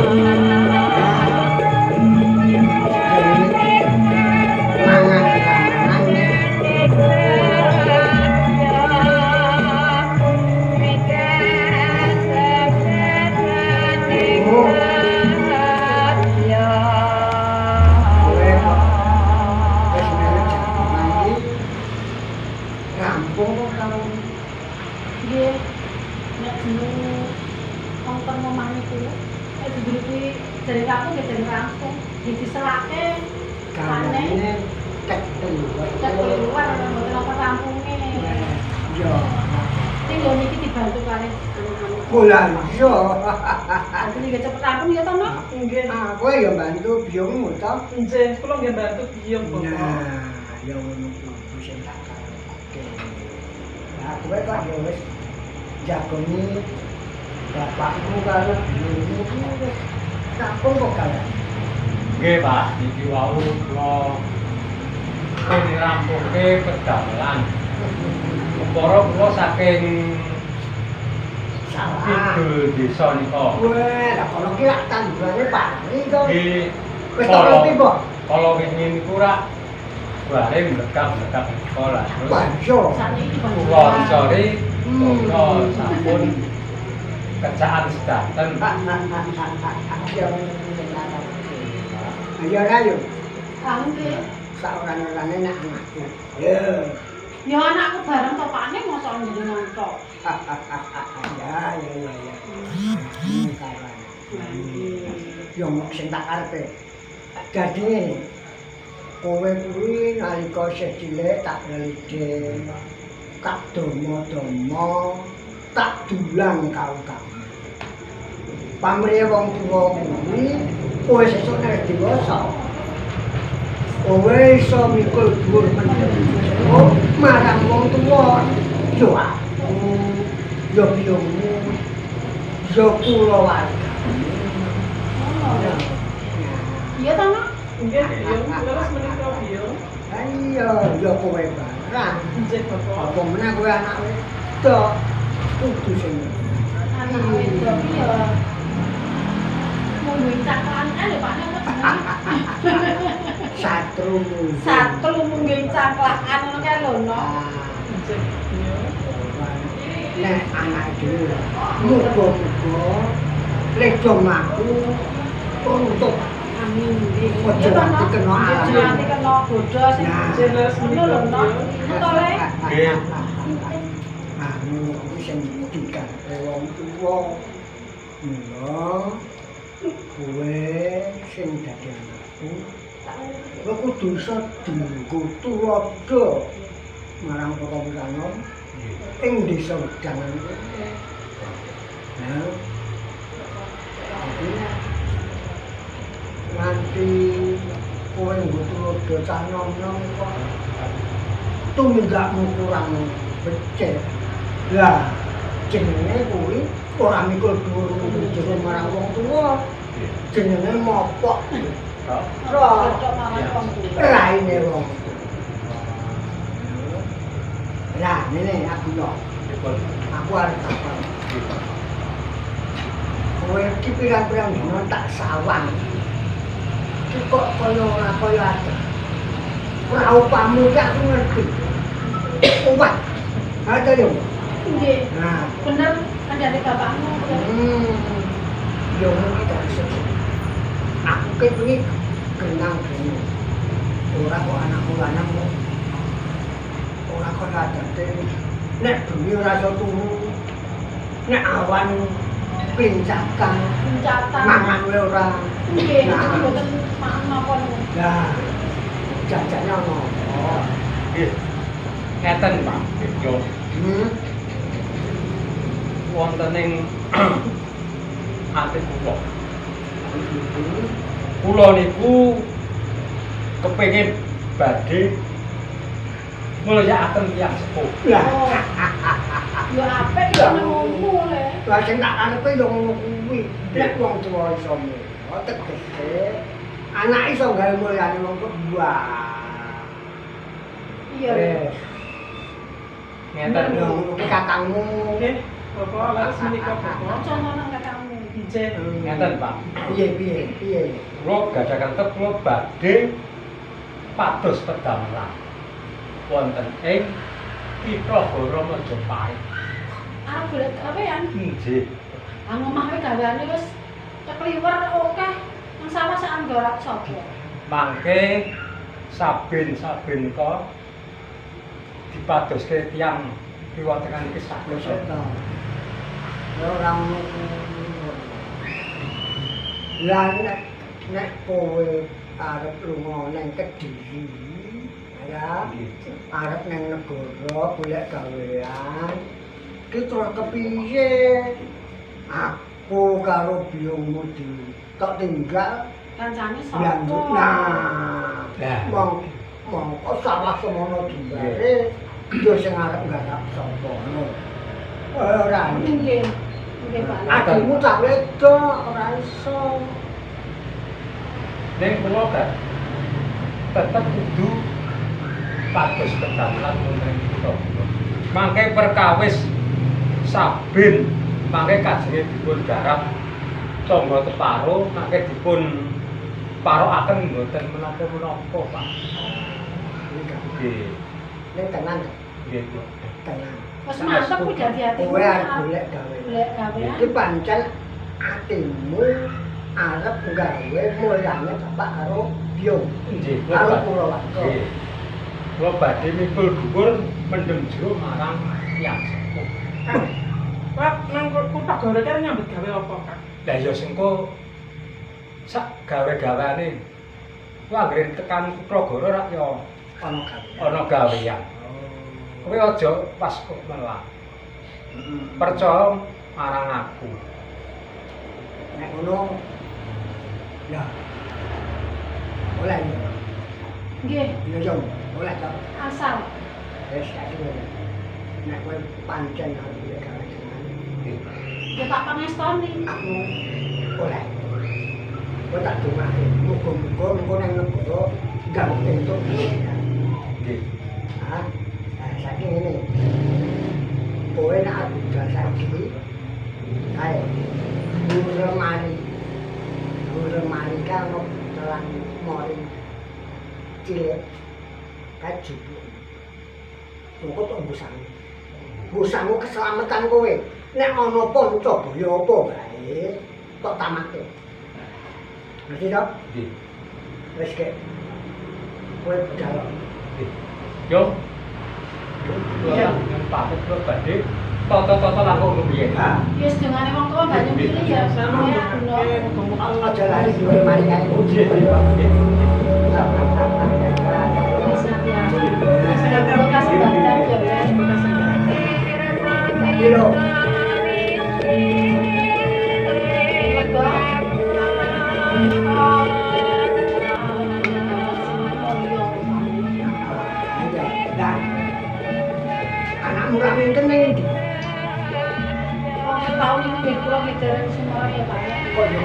Mangan mangan. Kowe kok wis melu jagongan iki rampung kok karo Nggih. Nek jeneng wong teng omah niku, nek dibeli kuwi jare rampung nggih jare rampung. Nggih diselake gawene tek keluar. tek keluar mboten apa rampunge. Yo. Sing lho niki dibantu kalih anu-anu. Bola iya. Dadi nggih cepet rampung ya to, Nok? Nggih. Ah, kowe ya bantu biyungmu to? Nggih, kula nggih bantu biyung, Bapak. Nah, ya ngono kuwi sing tak karepake. Lah kowe kok ya wis jagoni bapakmu karo biyungmu kuwi wis rampung kok gawe. Nggih, Pak, niki wau kula pun rampungke pedamelan. Ukara kula saking Salah. kidul desa nika. Weh, lah kono ki lak tandurane pari to. Nggih. Wis tak ngerti, Mbok. Kala wingi niku rak bare mlekap-mlekap nika lah terus. Wah, iya. Sakniki dibantu. Kula dicori kula sampun kecaan sedanten. Ya ngono kuwi sing tak karepke. Ayo ra yo, Ah, nggih. sak-oran-orane nek anakku. Ya. Ya anakku bareng to Pakne mosok njenengan tok. Ya, ya, ya, ya. Kawan. Nggih. Yo mok sing tak karepe. Dadi ngene. Kowe kuwi nalika isih cilik tak lelidhe, tak domo-domo, tak dulang kautama. Pamrihe wong tuwa kuwi kowe sesuk nek dewasa kowe iso mikul dhuwur mendem marang wong tuwa. Yo aku, yo biyungmu, yo kulawarga. Ngono. Iya to, Nok? Nggih, biyung. Leres menika biyung. Iya, ya kowe barang. Nggih, Bapak. Apa meneh kowe anak wedok kudu sing Anak wedok ki ya mungguing cangklakan kan ya Pakne apa jenenge? Satru mungguh. Satru mungguing cangklakan ngono kae lho, Nok. Ah, Nggih, biyung. nek anak dhewe muga-muga ledo mlaku untuk Amin. Nggih. Ojo Iya to, nganti Nok? kena Ojo alam. nganti kena godha sing Nah. Nggih, leres ngono menika lho, Nok. biyung. Ngono to, Le? Nggih. Ah, ngono kuwi sing dikarepe wong tuwa. Mula kowe sing dadi anakku, kowe kudu iso dienggo tuladha marang para wiranom ing desa Wedangan kene. Nah, jadi nganti kowe nggo tuladha cah nom-nom kok tumindakmu kurang becik. Lah, jenenge kuwi ora mikul dhuwur jero marang wong tuwa. Jenenge mopok Tok. ora Tok marang wong tuwa. raine wong tuwa. Lah, ngene aku yo. Dipun. Aku arep takon. Kowe iki pirang-pirang dina tak sawang. Iki kok kaya ora kaya ada. Praupamu ki aku ngerti. Wah. Ada yo. Nggih. Nah, Bener kandhane bapakmu. Yo ngono ki tak iso. Aku ki wingi genang-genang. Ora kok anakku lanang kok. Ora kok adate. Nek bengi ora iso turu. Nek awan klincakan, Pencatan. mangan wae ora. Nggih, Nah. niku mboten maem napa niku. Lah, jajane ono apa? Nggih. Ngeten, Pak. Yo wonten ing ati kula. Kula niku kepengin badhe mulyakaken tiyang sepuh. Lah, Oh. Ya apik iki nemu le. lah sing tak karepe yo ngono kuwi. Nek wong tuwa iso mulya, tegese anak iso gawe mulyane wong tuwa. Iya. Wes, Ngeten. yo ngono kuwi kakangmu. Nggih, Bapak leres menika Bapak. Contoh nang kakangmu. Nggih. Ngeten, Pak. Piye piye piye. Kula gadah kantep kula badhe pados pedamelan wonten ing Kitha Majapahit. Arep golek gawean. Nggih. Lah omah wae gaweane wis kekliwer akeh. Nang sawah sak nggorak sapa? Mangke saben-saben ka dipadoske tiyang kiwa tengan iki Lho saged. sik to. Ya ora ngono kuwi. Lah nek kowe arep lunga nang Kediri, ya, arep nang negara golek gawean, ki terus kepiye? Aku karo biyungmu di tok tinggal Kancane sapa? Nah, Lah. Mongko sawah semono jembare, yo sing arep nggarap sapa ngono. Ora. Nggih. Nggih, Pak. Adimu tak wedok ora iso. Ning kula kan tetep kudu pados pedamelan wonten ing kitha. Mangke perkawis saben mangke kajenge dipun garap tangga teparo mangke dipun parokaken mboten menapa-menapa, Pak. Nggih. Ning tenan, Nggih, kula. tenan. Wis mantep ku dadi atimu. Kowe arep golek gawe. Golek gawean. Iki pancen atimu arep gawe mulyane bapak karo biyung. Nggih, Karo kula kulawarga. Nggih. Kula badhe mikul dhuwur mendem jero marang tiyang sepuh. Pak, nang kutha Goro ki nyambut gawe apa, Kak? Lah ya sengko sak gawe-gaweane ku anggere tekan Kutha rak ya Ana gawean. ana gawean. Oh. Kowe aja pas kok melah. Percaya marang aku. Nek ngono ya. Oleh ya. Nggih, Ya yo, oleh to. asal. Wis saiki ngono. Nek kowe pancen arep golek gawe tenan, Nggih. Ya tak pangestoni. aku oleh. Kowe tak dongake, muga-muga engko nang negara gak entuk gawean. Nggih. Ah, nah saiki ngene. Kowe nek arep budal saiki, kae Guremari. Guremari ka ono telan mori cilik kae jupuk. Engko tok mbusangu. Mbusangu keselamatan kowe. Nek ana pancabaya apa wae, tok tamate. Ngerti to? Nggih. Wis kek. Kowe budal. Nggih. Yo. Yo, kula yang pamit kula badhe tata-tata langkung rumiyin. Ah, Ya sedengane wong tuwa banyu pilih ya. Ya guna. aja lali Guremari kae. Nggih, Pak. Nggih. Wis hati-hati. Bekas badan ya, Ben. Iki lho. Lega. Ayo, lah. Anakmu ra ngenten ning ndi? Wong tau niku nggih kula nggih dereng sumara ya, Pak. Kok yo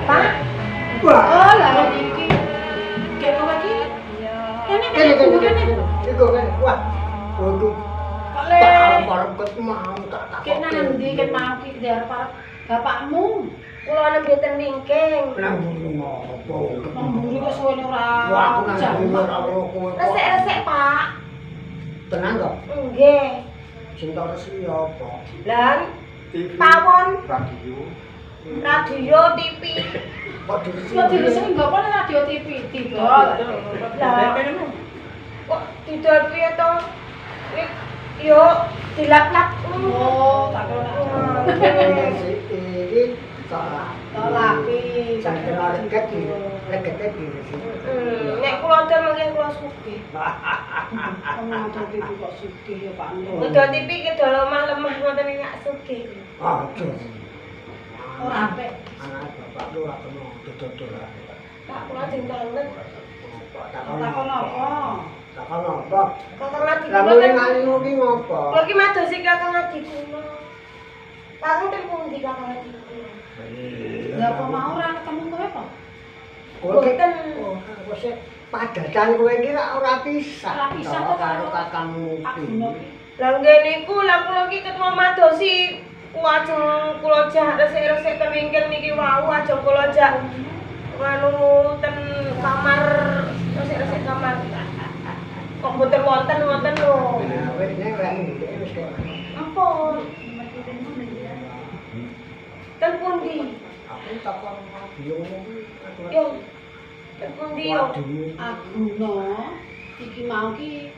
Pak. Wah. Oh, lah iki. Kayak kowe iki. Kene Kene kene kene. kene. Iku kene. Wah. Waduh. Kok le Parep-parep ket mau tak takok. Kek nang ndi ket mau ki diarep-arep bapakmu. Kula nembe ten wingking. Nang mburi ngopo? Nang mburi kok suwene ora. Wah, aku nang mburi ora weruh kowe kok. Resik-resik, Pak. Tenang kok. Nggih. Sing tak resiki ya apa? Lah tawon, Radio. radio, TV. Kok diresiki? Kok diresiki nggo apa radio TV didol. Lah. Kok didol piye to? Yo dilap-lap. Oh, tak kira. Diresiki iki tak Tak lapi. Sak kena reget iki, regete diresiki. Nek kula dol mungkin kula sugih. Wong ngomong TV kok sugih ya Pak. Ngedol TV ki dol omah lemah ngoten iki gak sugih. Aduh. Ora apik. Anak bapak lu ora kena dodol ae. Pak kula dinten. Takon Takon apa? Takon apa? Kakang Adi Lah kula muni kan ngalinu ki ngopo? kula ki madosi Kakang Adi kula. Kakang teng pundi Kakang Adi kula? Lah apa mau ora ketemu kowe apa? Kowe ki Boten. oh, kowe sik padatan kowe iki rak ora pisah. Ora pisah toh kok karo karo kakangmu Pak ki. Guno ki. Lah nggih niku lah kula ki ketemu madosi Kula ajeng kula jak resik-resik ten wingking niki wau, ajeng kula jak nganu ten kamar, resik-resik kamar. Kok mboten wonten ngoten lho. Nah, wis nek ora ndek wis kok. Ampun. Ten pundi? Aku takon biung kuwi. Yo. Ten pundi yo? Aguna iki mau ki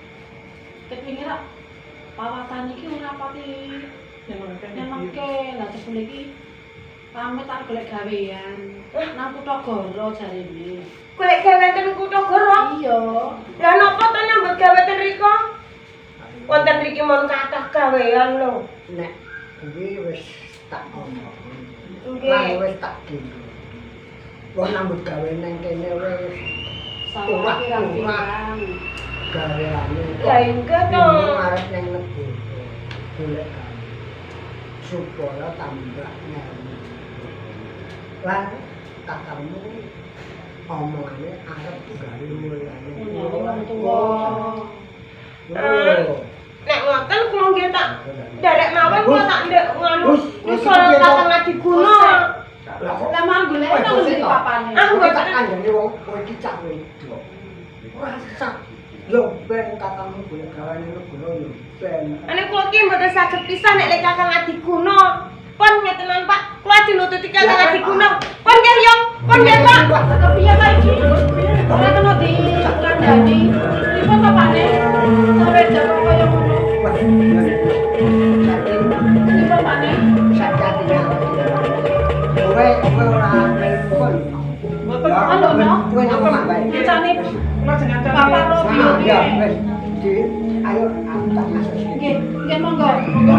ket wingi rak pawatan iki ora pati nyenengke. Lah jebule iki pamit arep golek gawean nang Kutha Goro jarene. Golek gawe ten Kutha Goro? Iya. Lah napa to nyambut gawe ten riko? Wonten mriki mon kathah gawean lho. Nek kuwi wis tak omong. Nggih. Lan wis tak dinggo. Wong nyambut gawe nang kene wis Sawah pirang-pirang. Gaweane. Lah enggak to. Bingung arep nang negara golek gawe supaya tambah ngene. Lan kakangmu omongane arep gawe mulyane Wong tuwa. Lho. Nek ngoten kula nggih tak nderek mawon, kula tak ndek nganu Wis, nyusul Kakang Adiguna. Lah kok Lah mang golek nang ndi papane? Ah, Aku tak mboten. kandhani wong kowe iki cah wedok. Ora sah. Yo ben kakangmu golek gawane negara yo ben. Ane kula ki mboten saged pisan nek lek Kakang Adiguna. Pun ngetenan Pak, kula ajeng nututi Kakang Adiguna. Pun nggih yo, pun nggih Pak. Kepiye ta iki? Ora kena dikandani. Pripun to Pakne? Cah wedok kok kaya ngono. Wah, iya. Saiki Pripun Pakne? saiki atine. Kowe kowe ora melu kon. Mboten. Halo, no. Kowe nang omah wae. Kancane Kula ajeng ngancani. Bapak ro Ah, biyunge. ya wis. Di ayo aku tak masuk sini. Nggih, nggih monggo. Monggo.